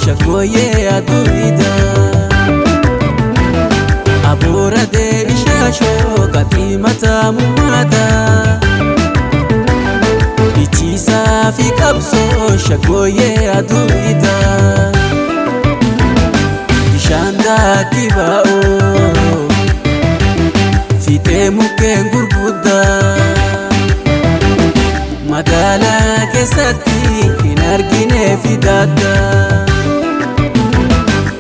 shaggooyyee aduuta. Abooradee ishaashoo qaxiimataa mummaata. Ichiisaa fi qabsoo shaggooyyee aduuta. Bishaan daakii baa'oo fiixee mukkeen gurguddaa. Magaalaa keessatti hin argine fidaadda.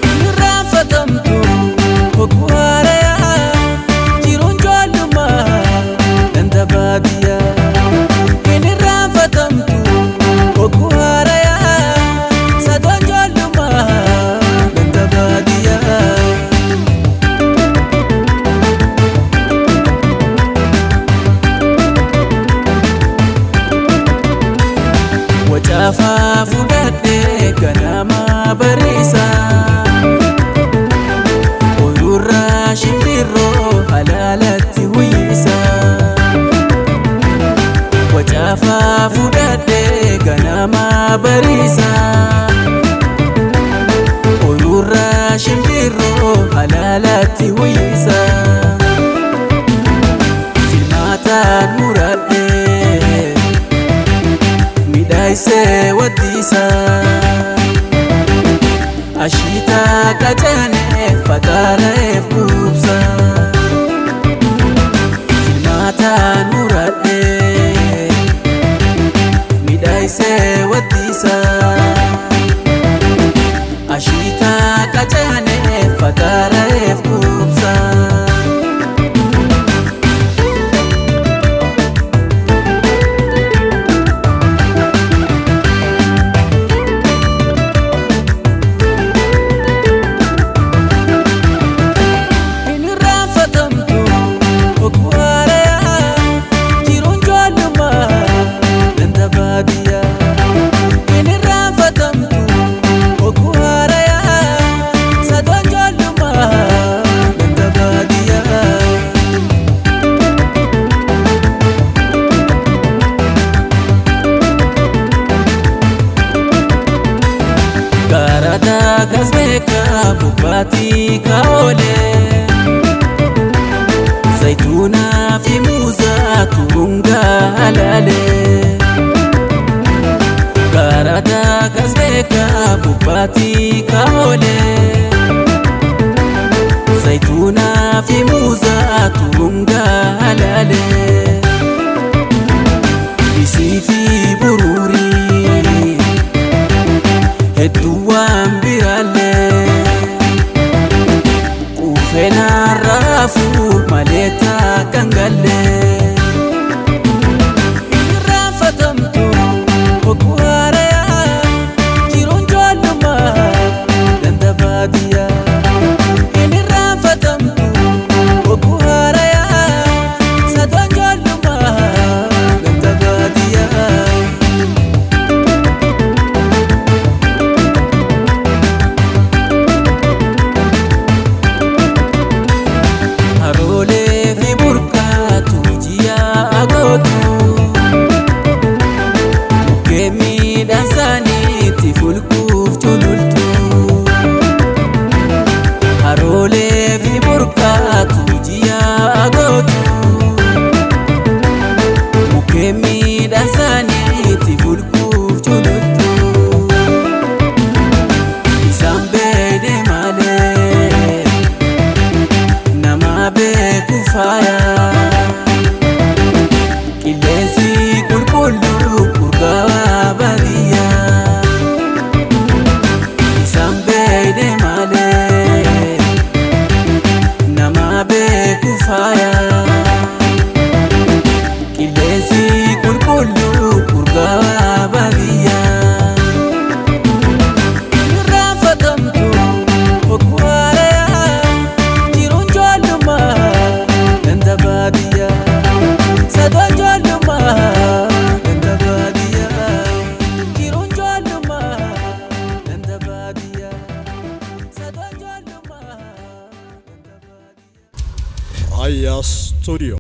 Hin irraanfatamtu hogguu haarayaa jiruun ijoollummaa ganda baadiyyaa. Hin irraanfatamtu hogguu haarayaa sadoon ijoollummaa ganda baadiyyaa. Wacaafaa fudhadhee ganama bariisa. Oyirraa shimbirroo halaalatti huyyisa. Wacaafaa fudhadhee ganama bariisa. Oyirraa shimbirroo halaalatti huyyisa. Filmaataan muradhee midhaayisee waddiisa. Ashiitaa qacanee faxaara'eef kubsa. Filmaataan muradhee midhaayisee waddiisa. Ashiitaa qacanee faxaara'eef kubsa. Hin irraanfatamtu hogguu haarayaa jiruun ijoollummaa ganda baadiyyaa. Hin irraanfatamtu hogguu haarayaa sadoon ijoollummaa ganda baadiyyaa. Gaarataa gasbeekaa bubbaatii kaa'olee. Zayituunaa fi muuzaa turungaa halaalee. Gaarataa gasbeekaa bubbaatii kaa'olee. Zayituunaa fi muuzaa turungaa halaalee. Isii fi buruurii hedduu waan biraallee. Quufeenaa raafuu malee taakkan gallee. Hin irraanfatamtu hogguu haarayaa jiruun ijoollummaa ganda baadiyyaa. Hin irraanfatamtu hogguu haarayaa sadoon ijoollummaa ganda baadiyyaa. Haroolee fi burqaatu jiyaa gootu. Mukkeen miidhaan isaaniitti fulkuuf culultu. Haroolee fi burqaatu jiyaa gootu. Mukkeen miidhaan isaaniitti fulkuuf culultu. Isaan beekne malee nama beeku faaya. Qilleensi qulqulluu urgaawaa baadiyyaa. Isaan beekne malee nama beeku faaya. Qilleensi qulqulluu urgaawaa baadiyyaa. Hin irraanfatamtu hogguu haarayaa jiruun ijoollummaa ganda baadiyyaa. Sadoon ijoollummaa ganda baadiyyaa. Jiruun ijoollummaa ganda baadiyyaa. Sadoon ijoollummaa ganda baadiyyaa. Raya Studio.